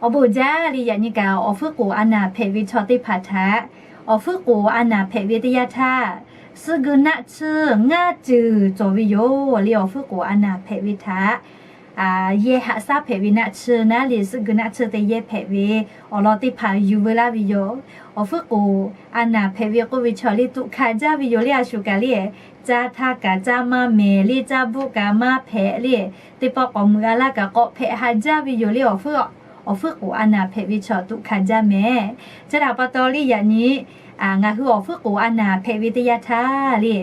Awˬ bon jaˇ le, yaꞈ nyi kaꞈ awˬ fuiˉ k'oˍ a naˍ hpehꞈ ve chaw teˇ hpaˍ htaꞈ, awˬ fuiˉ k'oˍ a naˍ hpehꞈ ve teˇ yanˇ htaˇ, suhˆ geu naˆ tsuhˇ ngaˇ ceuˬ cawˬ ve yoˬ le. Awˬ fuiˉ k'oˍ a naˍ hpehꞈ ve htaꞈ yehˇ haꞈ shaˉ hpehꞈ ve naˆ tsuhˇ naˉ le, suhˆ geu naˆ tsuhˇ te yehˇ hpehꞈ ve awˬ lawn teˇ hpaˍ yuˬ veu laˇ ve yoˬ. Awˬ fuiˉ k'oˍ a naˍ hpehꞈ ve k'oˆ ve chaw le tuꞈ hkanˍ jaˇ ve yoˬ le. A shuˍ kaꞈ le, caˇ htaˇ kaꞈ caˇ maˇ mehˍ le, caˇ bvuhˆ kaꞈ maˇ hpehꞈ le, teˇ pawˆ k'awꞈ meuꞈ a laˇ kaꞈ k'awꞈ hpehꞈ ha jaˇ ve yoˬ le. Awˬ fuiˉ, awˬ fuiˉ k'oˍ a naˍ hpehꞈ ve chaw tuꞈ hkanˍ jaˇ mehˍ. Chi htaꞈ pa taw le yaꞈ nyi ngaˬ hui awˬ fuiˉ k'oˍ a naˍ hpehꞈ ve teˇ yanˇ htaˇ le,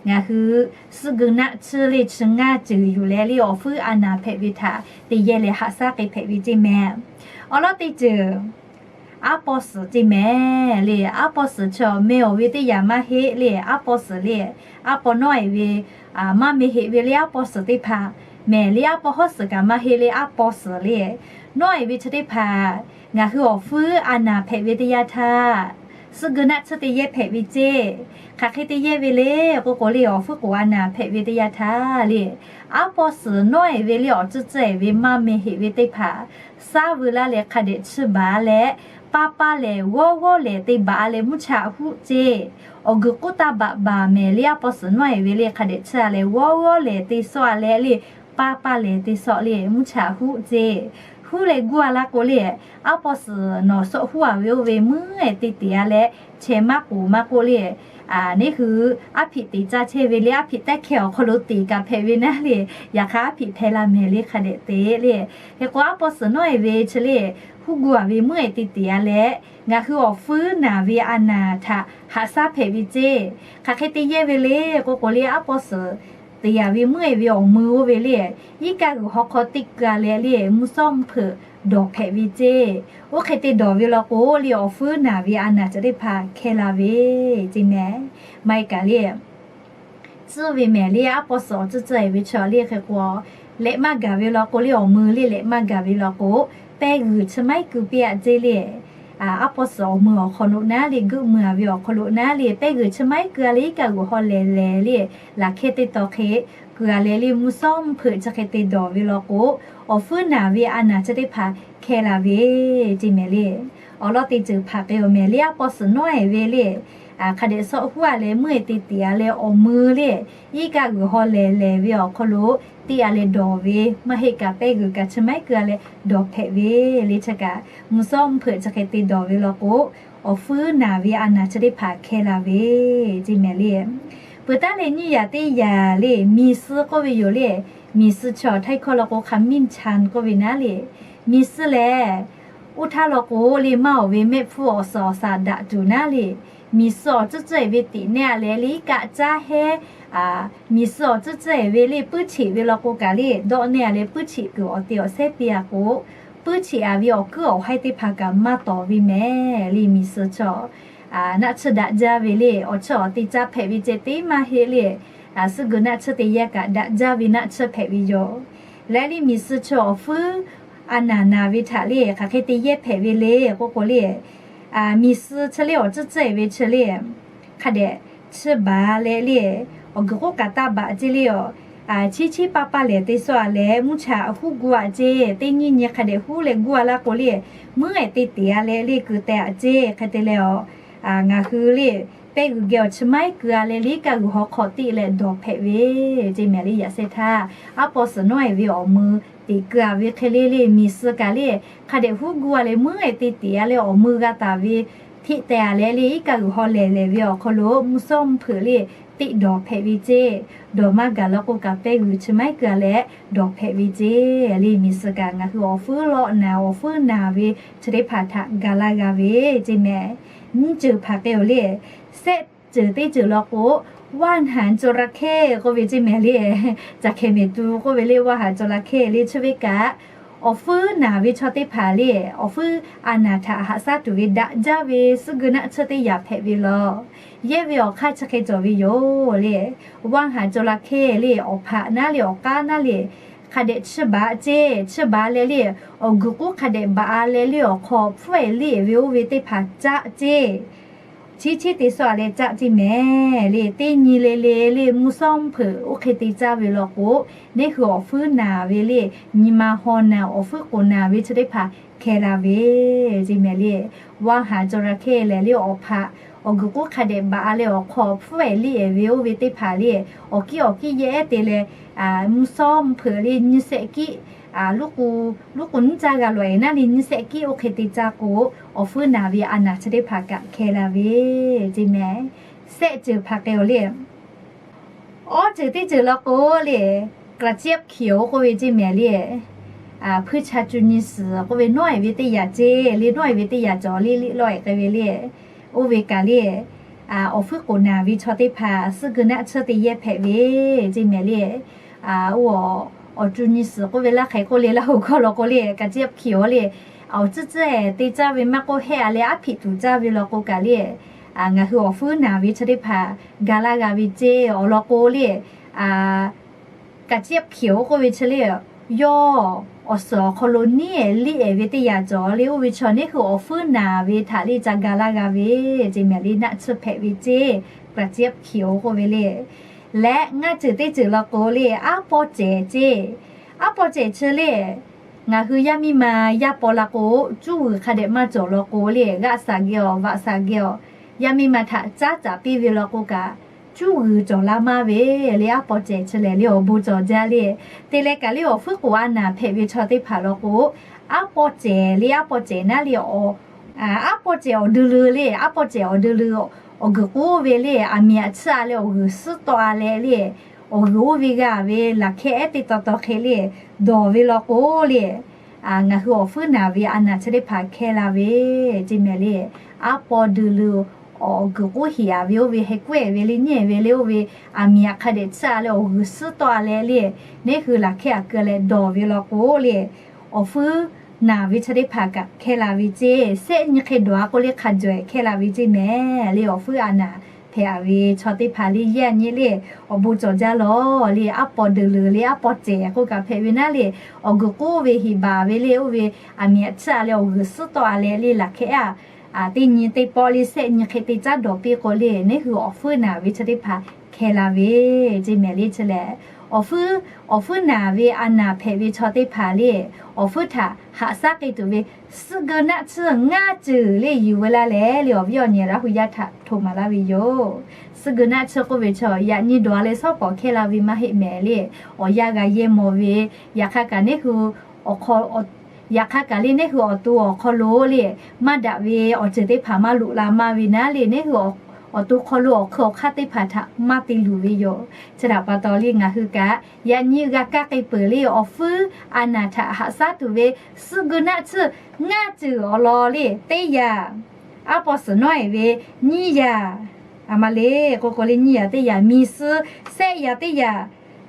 ngaˬ hui suhˆ geu naˆ tsuhˇ le chi ngaˇ ceuˬ yuˬ leh le awˬ fuiˉ a naˍ hpehꞈ ve htaꞈ te yehˇ leh haꞈ shaˉ k'ai hpehꞈ ve ceˇ mehˍ. Awˬ lawn teˇ ceuˬ aˉ pawˇ suhˍ ceˇ mehˍ le. Aˉ pawˇ suhˍ chaw meh awˬ ve teˇ yanˇ maˇ heˆ le. Aˉ pawˇ suhˍ le, aˉ pawˇ nawˉ e ve maˇ meh heˆ ve le aˉ pawˇ suhˍ teˇ hpaˍ mehˍ le. Aˉ pawˇ hawˉ suhˍ kaꞈ maˇ heˆ le aˉ pawˇ suhˍ le, nawˉ e ve chi teˇ hpaˍ ngaˬ hui awˬ fuiˉ a naˍ hpehꞈ ve teˇ yanˇ htaˇ, suhˆ geu naˆ tsuhˇ te yehˇ hpehꞈ ve ceˇ. Hk'aˬ hk'e te yehˇ ve le k'oˆ k'o le, awˬ fuiˉ k'oˍ a naˍ hpehꞈ ve teˇ yanˇ htaˇ le, aˉ pawˇ suhˍ nawˉ e ve le awˬ tcuhˇ tcuhˇ e ve maˇ meh heˆ ve teˇ hpaˍ shaˉ veu laˇ leh hk'a dehꞈ chiˇ baˬ leh, paˇ paˇ lehˬ g'awˇ g'awˇ lehˬ te baˬ leh mvuhˇ cha huˆ ceˇ. Awˬ guiˬ k'oˆ taˇ baꞈ baˬ mehˍ le. Aˉ pawˇ suhˍ nawˉ e ve le hk'a dehꞈ chiˇ a leh g'awˇ g'awˇ lehˬ te sawˆ a leh le, paˇ paˇ lehˬ te sawˆ le, mvuhˇ cha huˆ ceˇ. Huˉ leh guˇ a laˇ k'o le, aˉ pawˇ suhˍ nawˬ sawˆ huˉ a ve oˇ ve meuˉ e te tiꞈ a leh, chehˇ maˇ k'oˍ maˇ k'oˆ le, neˇ hui aˉ hpiꞈ teꞈ caˇ chehˇ ve le, aˉ hpiꞈ taˇ hkehˇ awˬ hk'aw lo teꞈ kaꞈ hpehꞈ ve naˉ le, yaꞈ hk'aˇ aˉ hpiꞈ hpehˇ la mehˍ le hk'a dehꞈ te le. Hk'e k'o aˉ pawˇ suhˍ nawˉ e ve chi le, huˉ guˇ a ve meuˉ e te tiꞈ a leh, ngaˬ hui awˬ fuiˉ naˍ ve a naˍ htaꞈ haꞈ shaˉ hpehꞈ ve ceˇ. Hk'aˬ hk'e te yehˇ ve le k'oˆ k'o le, aˉ pawˇ suhˍ teꞈ a ve meuˉ e ve awˬ mui oˇ ve le, iˉ kaˆ g'uiˬ haw hk'aw teˇ keu a leh le mvuhˇ shawˉ mvuhˇ hpeuꞈ dawˬ hpehꞈ ve ceˇ. Oˇ hk'e te dawˬ ve law k'o le, awˬ fuiˉ naˍ ve a naˍ chi teˇ hpaˍ hkehˇ la ve ceˇ mehˍ. Maˇ heˆ kaꞈ le, tcuhˇ ve mehˍ le, aˉ pawˇ suhˍ awˬ tcuhˇ tcuhˇ e ve chaw le hk'e k'o, lehꞈ maˇ gaˬ ve law k'o le, awˬ mui le lehꞈ maˇ gaˬ ve law k'o, pehˇ g'uiˬ chi maˇ iˉ keu piˇ a ceˇ le. Aˉ pawˇ suhˍ awˬ mui awˬ hk'aw lo naˉ le, geuˆ mui a ve awˬ hk'aw lo naˉ le, pehˇ g'uiˬ chi maˇ iˉ keu a leh iˉ kaˆ g'uiˬ haw lehˬ lehˬ le, laꞈ hkehˇ teˇ taw hk'e keu a leh le mvuhˇ shawˉ mvuhˇ hpeuꞈ chi hk'e te dawˬ ve law k'o, awˬ fuiˉ naˍ ve a naˍ chi teˇ hpaˍ hkehˇ la ve ceˇ mehˍ le. Awˬ lawn teˇ ceuˬ hpaˍ k'ai awˬ mehˍ le, aˉ pawˇ suhˍ nawˉ e ve le, hk'a dehꞈ sawˆ huˉ a leh meuˉ e te tiꞈ a leh awˬ mui le, iˉ kaˆ g'uiˬ haw lehˬ lehˬ ve awˬ hk'aw lo teˇ a leh dawˬ ve, maˇ heˆ kaꞈ pehˇ g'uiˬ kaꞈ chi maˇ iˉ keu a leh dawˬ hpehꞈ ve le. Chi kaꞈ mvuhˇ shawˉ mvuhˇ hpeuꞈ chi hk'e te dawˬ ve law k'o, awˬ fuiˉ naˍ ve a naˍ chi teˇ hpaˍ hkehˇ la ve ceˇ mehˍ le. Peuˬ taˉ leh nyiˇ yaꞈ teˇ yaꞈ le, miˬ suh k'oˆ ve yoˬ le. Miˬ suh chaw htaiˇ hkawˇ law k'o hk'a miˇ chan k'oˆ ve naˉ le. Miˬ suh lehˬ, oˇ htaˇ law k'o le maˇ awˬ ve mehˆ hpfuhˇ awˬ suhˍ awˬ suhˍ daꞈ tuˬ naˉ le, miˬ suh awˬ tcuhˇ tcuhˇ e ve teꞈ nehˇ a leh le iˉ kaˆ caˇ hehnˇ, miˬ suh awˬ tcuhˇ tcuhˇ e ve le puiˉ cheꞈ ve law k'o kaꞈ le dawˆ nehˇ a leh puiˉ cheꞈ kuiˬ awˬ te awˬ sehˉ piˇ a k'o, puiˉ cheꞈ a ve awˬ kuiˉ awˬ haiˇ teˇ hpaˍ kaꞈ maˇ tawˍ ve mehˍ le. Miˬ suh chaw naˆ tsuhˇ daꞈ jaˇ ve le, awˬ tsuhˇ awˬ te caˇ hpehꞈ ve ceh teˇ maˇ heˆ le. Suhˆ geu naˆ tsuhˇ te yehˇ kaꞈ daꞈ jaˇ ve naˆ tsuhˇ hpehꞈ ve yoˬ. Leh le miˬ suh chaw awˬ fuiˉ a naˍ naˍ ve htaꞈ le hk'aˬ hk'e te yehˇ hpehꞈ ve le k'oˆ k'o le, miˬ suh chi le awˬ tcuhˇ tcuhˇ e ve chi le hk'a dehꞈ chiˇ baˬ leh le, awˬ guiˬ k'oˆ kaꞈ taˇ baꞈ ceˇ le. Chiˉ chiˉ paˇ paˇ lehˬ te sawˆ a leh mvuhˇ cha huˉ guˇ a ceˇ. Teˇ nyiˇ nyi hk'a dehꞈ huˉ leh guˇ a laˇ k'o le, meuˉ e te tiꞈ a leh le keu teh a ceˇ. Hk'e te leh, ngaˬ hui le pehˇ g'uiˬ geh awˬ chi maˇ iˉ keu a leh le iˉ kaˆ g'uiˬ haw hk'aw teˇ leh dawˬ hpehꞈ ve ceˇ mehˍ le. Yaꞈ sheh htaˇ aˉ pawˇ suhˍ nawˉ e ve awˬ mui teꞈ keu a ve hk'e le le miˬ suh kaꞈ le hk'a dehꞈ huˉ guˇ a leh meuˉ e te tiꞈ a leh awˬ mui g'a taˍ ve hteˆ teh a leh le iˉ kaˆ g'uiˬ haw lehˬ lehˬ ve awˬ hk'aw lo mvuhˇ shawˉ mvuhˇ hpeuꞈ le teˇ dawˬ hpehꞈ ve ceˇ. Dawˬ maˇ gaˬ law k'o kaꞈ pehˇ g'uiˬ chi maˇ iˉ keu a leh dawˬ hpehꞈ ve ceˇ. Le miˬ suh kaꞈ ngaˬ hui awˬ fuiˉ lawˆ naˍ awˬ fuiˉ naˍ ve chi teˇ hpaˍ htaꞈ gaˬ la g'a ve ceˇ mehˍ. Nyiˇ ceuˬ hpaˍ k'ai awˬ le, sehˆ ceuˬ teˇ ceuˬ law k'o, ว่านหางจระเข้ k'oˆ ve ceˇ mehˍ le. Caˬ hkeh mehˍ tu k'oˆ ve le ว่านหางจระเข้ le chi ve kaꞈ, awˬ fuiˉ naˍ ve chaw teˇ hpaˍ le awˬ fuiˉ a naˍ htaꞈ haꞈ shaˉ tuˬ ve daꞈ jaˇ ve suhˆ geu naˆ tsuhˇ teˇ yaꞈ hpehꞈ ve law. Yehˇ ve awˬ hk'aˇ chi hk'e cawˬ ve yoˬ le. ว่านหางจระเข้ le awˬ hpaꞈ naˉ le awˬ k'aˉ naˉ le hk'a dehꞈ chiˇ baˬ ceˇ. Chiˇ baˬ leh le awˬ guiˬ k'oˆ hk'a dehꞈ baˬ a leh le awˬ hk'aw hpfuhˇ e le ve oˇ ve teˇ hpaˍ caˆ ceˇ. Chi chi te sawˇ a leh caˆ ceˇ mehˍ le. Teˇ nyi le le le mvuhˇ shawˉ mvuhˇ hpeuꞈ oˇ hk'e te caˇ ve law k'o, neˇ hui awˬ fuiˉ naˍ ve le, nyi ma haw naˍ, awˬ fuiˉ k'oˍ naˍ ve chi teˇ hpaˍ hkeh la ve ceˇ mehˍ le. ว่านหางจระเข้ lehˬ le, awˬ hpaꞈ awˬ guiˬ k'oˉ hk'a dehꞈ baꞈ a leh awˬ hk'aw hpfuhˇ ehˍ liˇ ehˍ ve oˇ ve teˇ hpaˍ le, awˬ kiˉ awˬ kiˉ yehˇ te leh, mvuhˇ shawˉ mvuhˇ hpeuꞈ le nyiˇ shehˆ kiˆ, luˉ k'u nuˉ caˇ g'a lawˬ ehˍ naˉ le nyiˇ shehˆ kiˆ oˇ hk'e te caˇ k'o, awˬ fuiˉ naˍ ve a naˍ chi teˇ hpaˍ kaꞈ hkeh la ve ceˇ mehˍ. Shehˆ ceuˬ hpaˍ k'ai-oˬ le. Awˇ ceuˬ teˇ ceuˬ law k'o le, กระเจี๊ยบเขียว k'oˆ ve ceˇ mehˍ le. Hpuiˇ cha cu nyi suhˍ k'oˆ ve nawˉ ehˍ ve teˇ yanˇ ceˇ le, nawˉ ehˍ ve teˇ yanˇ cawˬ le liˇ lawˇ ehˍ k'ai ve le. Oˇ ve kaꞈ le, awˬ fuiˉ k'oˍ naˍ ve chaw teˇ hpaˍ suhˉ geu naˆ tsuhˇ te yehˇ hpehꞈ ve ceˇ mehˍ le. Oˇ awˬ cu nyi suhˍ k'oˆ ve laˇ hk'e k'oˆ le, Laˇ huˍ hkawˇ law k'o le, กระเจี๊ยบเขียว le, awˬ tcuhˉ tcuhˉ ehˍ te caˇ ve maˇ k'oˆ, hehˆ a leh aˉ hpiꞈ tuˬ caˇ ve law k'o kaꞈ le, ngaˬ hui awˬ fuiˉ naˍ ve chi teˇ hpaˍ ga laˇ g'a ve ceˇ. Awˬ lawn k'o le, กระเจี๊ยบเขียว k'oˆ ve chi le, yawˇ awˬ suhˍ awˬ hk'aw lo neˉ ehˍ liˇ ehˍ ve teˇ yanˇ cawˬ le, oˇ ve chaw neˇ hui awˬ fuiˉ naˍ ve htaꞈ le ca ga laˇ g'a ve ceˇ mehˍ le, naˆ tsuhˇ hpehꞈ ve ceˇ, กระเจี๊ยบเขียว k'oˆ ve le. Leh ngaˇ ceuˬ teˇ ceuˬ law k'o le, aˉ paw cehˬ ceˇ. Aˉ paw cehˬ chi le, ngaˬ hui yaˇ miˇ ma yaˇ paw la k'o, cuˇ g'uiˬ hk'a dehꞈ maˇ cawˬ law k'o le, g'aˆ saˍ geh awˬ, vaꞈ saˍ geh awˬ, yaˇ miˇ ma htaꞈ caˉ caˍ piˇ ve law k'o kaꞈ, cuˇ g'uiˬ cawˬ la maˇ ve le. Aˉ paw cehˬ chi lehˬ le awˬ bon cawˬ jaˇ le. Te leh kaꞈ le awˬ fuiˉ k'oˍ a naˍ hpehꞈ ve chaw teˇ hpaˍ law k'o, aˉ paw cehˬ le, aˉ paw cehˬ naˉ le, aˉ paw cehˬ awˬ dui leu le, aˉ paw cehˬ awˬ dui leu awˬ guiˬ k'oˉ ve le, aˬ miˍ aꞈ tsuhˇ a leh awˬ g'uiˬ suhˉ tawˆ a leh le, awˬ g'uiˬ oˇ ve g'a ve laˬ hkehˇ ehˉ teˇ taw taw hk'e le dawˬ ve law k'o le, ngaˬ hui awˬ fuiˉ naˍ ve a naˍ chi teˇ hpaˍ hkeh la ve ceˇ mehˍ le. Aˉ paw dui leu awˬ guiˬ k'oˉ heˍ a ve oˇ ve heh k'oˆ ehˍ ve le nyi ehˍ ve le oˇ ve aˬ miˍ aꞈ hk'a dehꞈ tsuhˇ a leh awˬ g'uiˬ suhˉ tawˆ a leh le, neˇ hui laˬ hkehˇ aꞈ keu leh dawˬ ve law k'o le, awˬ fuiˉ naˍ ve chaw teˇ hpaˍ kaꞈ hkeh la ve ceˇ. Shehˆ nyi hk'e dawˬ a k'o le hk'a jawˬ ehˍ hkeh la ve ceˇ mehˍ le. Awˬ fuiˉ a naˍ hpehꞈ a ve chaw teˇ hpaˍ le yaˇ nyi le awˬ bon cawˬ jaˇ lawˬ le. Aˉ paw dui leu le aˉ paw cehˬ k'oˆ kaꞈ hpehꞈ ve naˉ le, awˬ guiˬ k'oˉ ve heˍ baˬ ve le oˇ ve aˬ miˍ aꞈ tsuhˇ a leh awˬ g'uiˬ suhˉ tawˆ a leh le laˬ hkehˇ a teˇ nyi teˇ pawˆ le shehˆ nyi hk'e te caˉ dawˬ piˇ k'o le, neˇ hui awˬ fuiˉ naˍ ve chaw teˇ hpaˍ hkeh la ve ceˇ mehˍ le. Chi lehˬ, awˬ fuiˉ, awˬ fuiˉ naˍ ve a naˍ hpehꞈ ve chaw teˇ hpaˍ le, awˬ fuiˉ htaꞈ haꞈ shaˉ k'ai tuˬ ve suhˉ geu naˆ tsuhˇ ngaˇ ceuˬ le yuˬ ve laˇ leh le, awˬ viˉ awˬ nyi Laˇ huˍ yaˇ htaꞈ htoꞈ maˍ laˇ ve yoˬ. Suhˉ geu naˆ tsuhˇ k'oˆ ve chaw yaꞈ nyi dawˬ a leh shawˉ pawˍ hkeh la ve maˇ heˆ mehˍ le. Awˬ yanˇ g'a yehˇ mawˬ ve, yaꞈ hk'aˇ kaꞈ neˇ hui awˬ hk'aw, yaꞈ hk'aˇ kaꞈ le neˇ hui awˬ to awˬ hk'aw lo le maˇ daꞈ ve awˬ ceuˬ teˇ hpaˍ maˇ loꞈ la maˇ ve naˉ le, neˇ hui awˬ to hk'aw lo awˬ hkui awˬ hk'aˇ teˇ hpaˍ htaꞈ maˇ te luˬ ve yoˬ. Chi htaꞈ pa taw le ngaˬ hui kaꞈ yaꞈ nyi g'a kaˇ k'ai peuˬ le, awˬ fuiˉ a naˍ htaꞈ haꞈ shaˉ tuˬ ve suhˉ geu naˆ tsuhˇ ngaˇ ceuˬ awˬ lawn le teˇ yanˇ, aˉ paw suhˍ nawˉ ehˍ ve nyiˇ yanˇ, a ma le k'oˆ k'o le nyiˇ yanˇ teˇ yanˇ, miˬ suh shehˆ yanˇ teˇ yanˇ,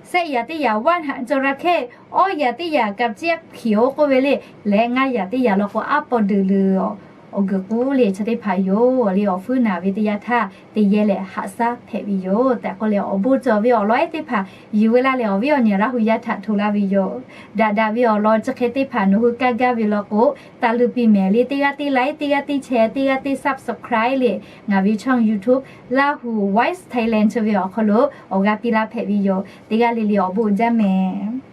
shehˆ yanˇ teˇ yanˇ ว่านหางจระเข้, awˇ yanˇ teˇ yanˇ กระเจี๊ยบเขียว k'oˆ ve le, leh ngaˇ yanˇ teˇ yanˇ law k'o aˉ paw dui leu awˬ guiˬ k'oˉ le chi teˇ hpaˍ yoˬ le. Awˬ fuiˉ naˍ ve teˇ yanˇ htaˇ te yehˇ leh haꞈ shaˉ hpehꞈ ve yoˬ tehꞈ k'oˆ leh, awˬ bon cawˬ ve awˬ lawn ehˉ teˇ hpaˍ yuˬ ve laˇ leh awˬ viˉ awˬ nyi Laˇ huˍ yaˇ htaꞈ htoꞈ laˇ ve yoˬ. Daꞈ daꞈ ve awˬ lawn chi hk'e teˇ hpaˍ nawˬ hui kaˇ gaˇ ve law k'o, taˇ luˇ piˇ mehˍ le, teˇ g'aˇ teˇ like, teˇ g'aˇ teˇ share, teˇ g'aˇ teˇ subscribe le ngaˬ ve ช่อง YouTube Lahu Voice Thailand chi ve awˬ hk'aw lo awˬ g'aˇ piˇ laˇ hpehꞈ ve yoˬ. Teˇ g'aˇ le le awˬ bon uiˍ jaˇ mehˍ.